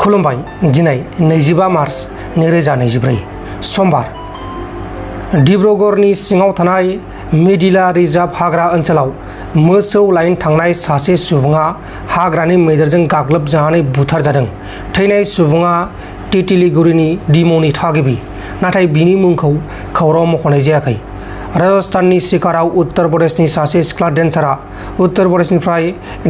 खुलुमबाय दिनै 25 मार्च 2024 समबार डिब्रुगड़नि सिङाव थानाय मेडिला रिजार्भ हाग्रा ओनसोलाव मोसौ लायनो थांनाय सासे सुबुङा हाग्रानि मैदेरजों गाग्लोबजानानै बुथारजादों। थैनाय सुबुङा तितलिगुरिनि डिम'नि थागिबि, नाथाय बिनि मुंखौ खौराङाव मख'नाय जायाखै। राजस्थाननि सिकाराव उत्तर प्रदेशनि सासे सिख्ला डेन्सारआ उत्तर प्रदेशनिफ्राय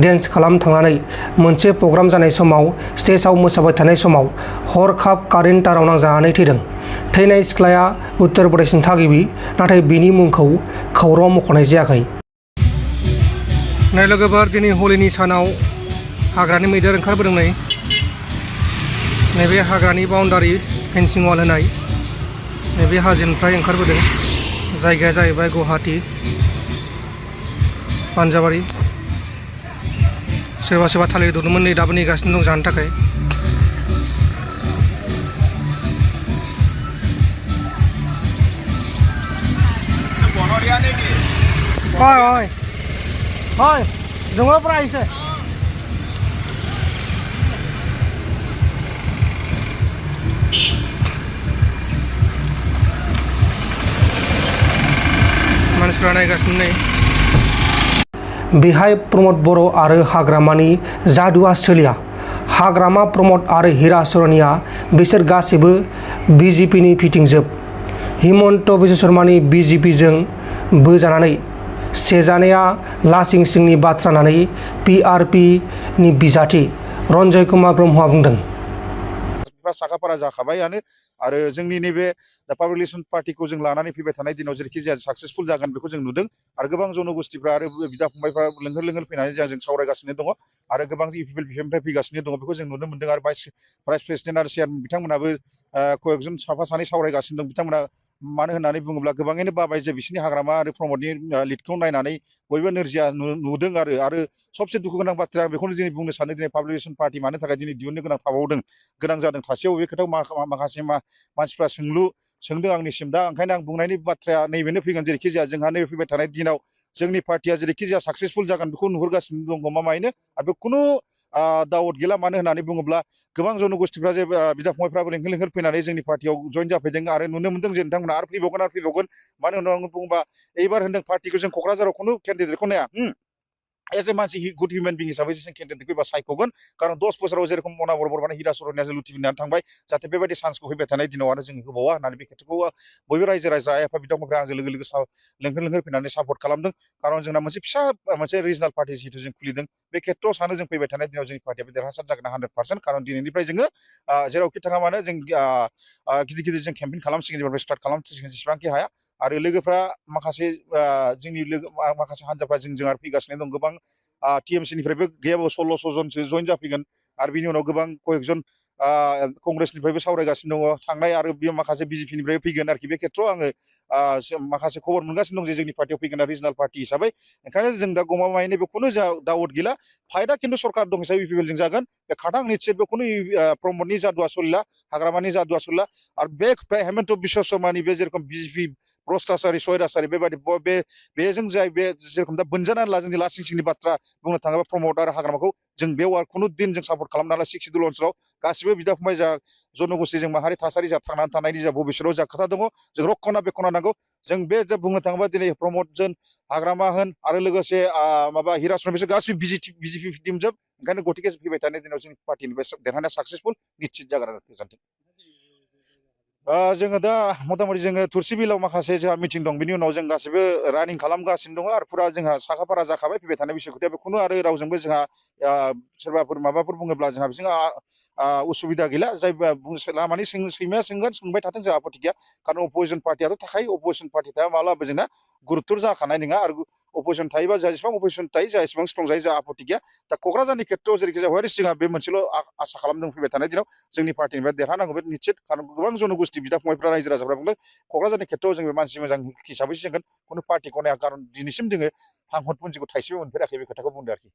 डेन्स खालामनो थांनानै मोनसे प्रग्राम जानाय समाव स्टेजआव मोसाबाय थानाय समाव हरखाब कारेन्ट ताराव नांजानानै थैदों। थैनाय सिख्लाया उत्तर प्रदेशनि थागिबि, नाथाय बिनि मुंखौ खौराङाव मख'नाय जायाखै। लोगोफोर, दिनै हलिनि सानाव हाग्रानि मैदेर ओंखारबोदों। नैबे हाग्रानि बाउन्डारि फेन्सिं वाल होनाय नैबे हाजोनिफ्राय ओंखारबोदों। जायगाया जाहैबाय गुवाहाटी पान्जाबारि। सोरबा सोरबा थालिर दंमोन, नै दाबो नेगासिनो दं जानो थाखाय। হয় হয় হয় জঙৰ পৰা আহিছে। मानसिफ्रा नायगासिनो नै। बेहाय प्रमद बर' आरो हाग्रामानि जादुआ सोलिया। हाग्रामा, प्रमद आरो हिरा सरनिया बिसोर गासैबो बिजेपिनि फिटिंजोब। हिमन्त बिश्व शर्मानि बिजेपिजों बोजानानै सेजानाया लासिं सिंनि बाथ्रा होननानै पिआरपिनि बिजाथि रन्जय कुमार ब्रह्मआ बुंदों। साखाफारा जाखाबायानो आरो जोंनि नैबे पाब्लिक रिलेसन पार्टिखौ जों लानानै फैबाय थानाय दिनाव जेरैखि जाया साक्सेसफुल जागोन बेखौ जों नुदों आरो गोबां जनगोष्ठीफ्रा आरो बिदा फंबायफ्रा लोंहोर लोंहोर फैनानै जों सावरायगासिनो दङ आरो गोबां इउपिपिएलनिफ्राय फैगासिनो दङ, बेखौ जों नुनो मोन्दों। आरो भाइस प्रेसिडेन्ट आरो चेयारमेन बिथांमोनाबो कয়েকজন साफा सानै सावरायगासिनो दं। बिथांमोना मानो होननानै बुङोब्ला गोबाङैनो बाबाय जे बिसिनि हाग्रामा आरो प्रमदनि लिडखौ नायनानै बयबो नोरजिया नुदों आरो सबसे दुखु गोनां बाथ्राया बेखौनो जों बुंनो सानो, दिनै पाब्लिक रिलेसन पार्टि मानो थाखाय दिनै दिहुननो गोनां जादों। थासेयाव बे खोथायाव माखासे मानसिफ्रा सोंदों आंनिसिम। दा ओंखायनो आं बुंनायनि बाथ्राया नैबेनो फैगोन, जेरैखि जाया जोंहा नैबे फैबाय थानाय दिनाव जोंनि पार्टिया जेरैखि जाया साक्सेसफुल जागोन बेखौ नुहुरगासिनो दं गमामायैनो। आरो बे खुनु दाउट गैला। मानो होननानै बुङोब्ला गोबां जनगोष्ठीफ्रा जे बिदा फंबायफ्राबो लेंहर लेंहर फैनानै जोंनि पार्टियाव जइन जाफैदों आरो नुनो मोन्दों जे नोंथांमोना आरो फैबावगोन। मानो होननानै बुङोबा एबार होन्दों पार्टिखौ जों क'क्राझाराव खुनु केन्डिडेटखौ नाया। एज ए मानसि गुड हिउमेन बिं हिसाबै जों केन्डिडेटखौ एबा सायख'गोन, खारन 10 बोसोराव जेरेखम मना बर'माने हिरा सरनिया जों लुथिफिननानै थांबाय, जाहाथे बेबायदि चान्सखौ फैबाय थानाय दिनाव आरो जों होबावा होननानै बे खेथ्रखौ बयबो रायजो राजा आइ आफा बिदा फंबायफ्रा आंजों लोगो लेंहर लेंहर फैनानै सापर्ट खालामदों। खारन जोंना मोनसे फिसा मोनसे रिजनाल पार्टि जिहेतु जों खुलिदों, बे खेथ्रआव सानो जों फैबाय थानाय दिनाव जोंनि पार्टियाबो देरहासार जागोन 100%। खारन दिनैनिफ्राय जोङो जेरावखि थाङा मानो जों गिदिर जों केम्पेइन खालामसिगोन, एबार स्टार्ट खालामसिगोन जेसेबांखि हाया। आरो लोगोफ्रा माखासे जोंनि माखासे हान्जाफ्रा जोंजों आरो फैगासिनो दं। गोबां टिएमसिनिफ्रायबो गैयाबो 1600 जनसो जइन जाफैगोन आरो बिनि उनाव गोबां कয়েকজন कंग्रेसनिफ्रायबो सावरायगासिनो दङ थांनाय, आरो बे माखासे बिजेपिनिफ्राय फैगोन आरोखि। बे खेथ्रआव आङो माखासे खबर मोनगासिनो दं जे जोंनि पार्टियाव फैगोन रिजनाल पार्टि हिसाबै। ओंखायनो जों दा गमामायैनो बेखौनो दाउट गैला, फाइटआ खिन्थु सरकार दं हिसाबै इउपिपिएलजों जागोन। बे खाथां निश्चित बेखौनो प्रमदनि जादुआ सोलिला, हाग्रामानि जादुआ सोलिला। आरो बे हेमन्त बिश्व शर्मानि बे जेरेखम बिजेपि भ्रष्टाचारि सयराचारि बेबायदि बेजों जाय बे जेरेखम दा बोनजानानै ला जोंनि लासिं सिंनि बाथ्रा बुंनो थाङोबा प्रमद आरो हाग्रामाखौ जों बे खुनु दिन जों सापर्ट खालामनो हाला। 60 ओनसोलाव गासिबो बिदा फंबाय जा जनगोष्ठी जों माहारि थासारि जा थांनानै थानायनि जा भबिष्यतआव जा खोथा दङ, जों रखना बेखना नांगौ। जों बे जे बुंनो थाङोबा दिनै प्रमद जोन हाग्रामा होन आरो लोगोसे माबा हिरा सरन बिसोर गासिबो बिजेपि टिमजोब। ओंखायनो गतिके फैबाय थानाय दिनाव जोंनि पार्टिनिफ्राय देरहानाया साक्सेसफुल निश्चित जागोन आरो गोजोन्थों। जोङो दा मथामति जोङो थुरसिबिलाव माखासे जोंहा मिटिं दं, बिनि उनाव जों गासिबो रानिं खालामगासिनो दङ आरो फुरा जोंहा साखाफारा जाखाबाय फैबाय थानाय बिसय खोथाया। बेखौनो आरो रावजोंबो जोंहा सोरबाफोर माबाफोर बुङोब्ला जोंहा बिसोर उसुबिदा गैला। जाय लामानि सैमाया सोंबाय थाथों, जोंहा आपत्ति गैया। खारन अपोजिसन पार्टियाथ' थाखायो, अपोजिसन पार्टि थाया माब्लाबो जोंना गुरुत्तर जाखानाय नङा। आरो अपोजिसन थायोबा जोंहा जेसेबां अपोजिसन थायो जोंहा एसेबां स्ट्रं जायो, जोंहा आपत्ति गैया। दा क'क्राझारनि खेथ्रआव जेरैखि जाया जोंहा बे मोनसेल' आसा खालामदों फैबाय थानाय दिनाव जोंनि पार्टिनिफ्राय देरहानांगौ बे निश्चित। खारन गोबां जनगोष्ठी बिदा फंबायफ्रा रायजो राजाफ्रा बुंदों क'क्राझारनि खेथ्रआव जों मानसि मोजां हिसाबैसो जागोन, खुनु पार्टिखौ नाया। खारन दिनैसिम जोङो हांहत पुन्जिखौ थाइसेबो मोनफेराखै, बे खोथाखौ बुंदों आरोखि।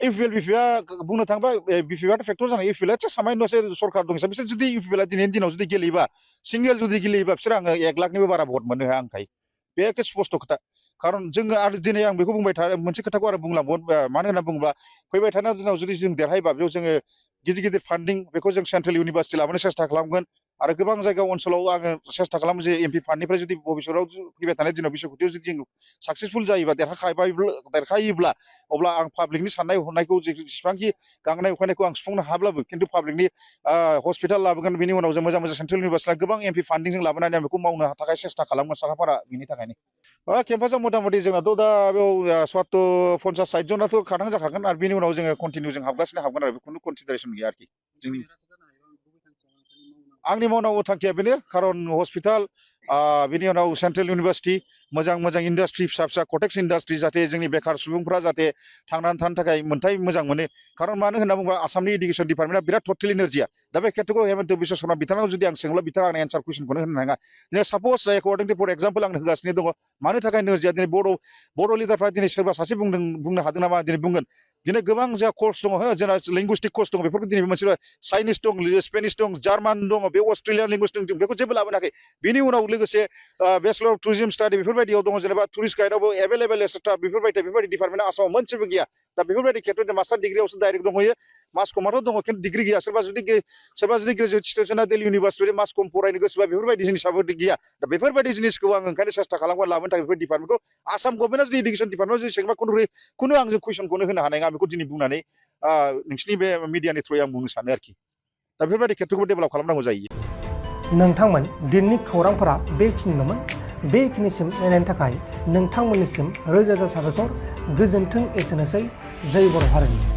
इउपिपिएल बिपिआ बुंनो थाङोबा बिपिआथ' फेक्टर जानाय, इउपिपिएल सामान्यसो सरकार दं हिसाबै बिसोर जुदि इउपिपिएल दिनैनि दिनाव जुदि गेलेयोबा सिंगेल जुदि गेलेयोबा बिसोर आङो 1 लाखनिबो बारा भट मोननो हाया आंखाय। बे एखे स्पष्ट खोथा खारन जोङो आरो दिनै आं बेखौ बुंबाय थायो मोनसे खोथाखौ आरो बुंलांबावोन मानो होनना बुङोब्ला फैबाय थानाय दिनाव जुदि जों देरहायोबा बेयाव जोङो गिदिर गिदिर फान्डिं बेखौ जों सेन्ट्रेल इउनिभारसिटि लाबोनो सेस्था खालामगोन आरो गोबां जायगा ओनसोलाव आङो सेस्था खालामो जे एमपि फान्डनिफ्राय जुदि भबिष्यतआव फैबाय थानाय दिनाव बिसायख'थियाव जुदि जों साक्सेसफुल जायोबा देरहायोब्ला अब्ला आं पाब्लिकनि साननाय हनायखौ जेसेबांखि गांनाय उखैनायखौ आं सुफुंनो हाब्लाबो खिन्थु पाब्लिकनि हस्पिटाल लाबोगोन बेनि उनाव जों मोजां मोजां सेन्ट्रेल इउनिभारसिटियाव गोबां एमपि फान्डिंजों लाबोनानै आं बेखौ मावनो थाखाय सेस्था खालामगोन साखाफारा बेनि थाखायनो केम्पासआ मथा-मथि जोंनाथ' दा बेयाव 70-50-60 जनाथ' खाथां जाखागोन आरो बेनि उनाव जोङो कन्टिनिउ जों हाबगासिनो हाबगोन आरो खुनु कनसिडारेसन गैया आरोखि जोंनि आंनि मावनांगौ थांखिया बेनो खारन हस्पिटाल बेनि उनाव सेन्ट्रेल इउनिभारसिटि मोजां मोजां इन्डास्ट्रि फिसा फिसा कटेक्स इन्डास्ट्रि जाहाथे जोंनि बेकार सुबुंफ्रा जाहाथे थांनानै थानो थाखाय मोनथाय मोजां मोनो खारन मानो होनना बुङोबा आसामनि इडुकेसन डिपार्टमेन्टआ बिराद टटेलि नोरजिया दा बे खेथ्रखौ हेमन्त बिश्व शर्मा बिथांनाव जुदि आं सोङोब्ला बिथाङा आंनो एन्सार कुइसनखौनो होनो हाया दिनै सापज एकर्डिं टु फर एग्जाम्पल आंनो होगासिनो दङ मानो थाखाय नोरजिया दिनै बर' लिडारफ्रा दिनै सोरबा सासे बुंनो हादों नामा दिनै बुंगोन दिनै गोबां जा कर्स दङ हो जोंना लिंगुइस्टिक कर्स दङ बेफोरखौ दिनै मोनसे चाइनिस दं स्पेनिस दं जार्मान दङ बे अस्ट्रेलियान लिंगुइस्टिक दं बेखौ जेबो लाबोनाखै बेनि उनाव लोगोसे बेचलर अफ टुरिज्म स्टाडि बेफोरबायदियाव दङ जेनेबा टुरिस्ट गाइडआवबो एभेलेबेल एसेट्रा बेफोरबायदि डिपार्टमेन्टआ आसामाव मोनसेबो गैया दा बेफोरबायदि खेथ्रआव मास्टार डिग्रियावसो डाइरेक्ट दंहैयो मास कमाथ' दङ खिन्थु डिग्रि गैया सोरबा जुदि ग्रेजुवेट स्टुडेन्टआ दिल्ली इउनिभारसिटि मास कम फरायनो गोसोबा बेफोरबायदि जिनिसाबो गैया दा बेफोरबायदि जिनिसखौ आं ओंखायनो सेस्था खालामगोन लाबोनो थाखाय बेफोर डिपार्टमेन्टखौ आसाम गभर्नमेन्टआ जुदि इडुकेसन डिपार्टमेन्टआव जुदि सोंबा खुनु आंजों कुइसनखौनो होनो हानाय नङा बेखौ दिनै बुंनानै नोंसिनि बे मिडियानि थ्रुयै आं बुंनो सानो आरोखि दा बेफोरबायदि खेथ्रखौ डेभेलप खालामनांगौ जायो नोंथांमोन दिनैनि खौरांफोरा बेखिनिल'मोन बेखिनिसिम नायनायनि थाखाय नोंथांमोननिसिम रोजा रोजा साबायखर गोजोन्थों एसेनोसै जय बर' हारिनि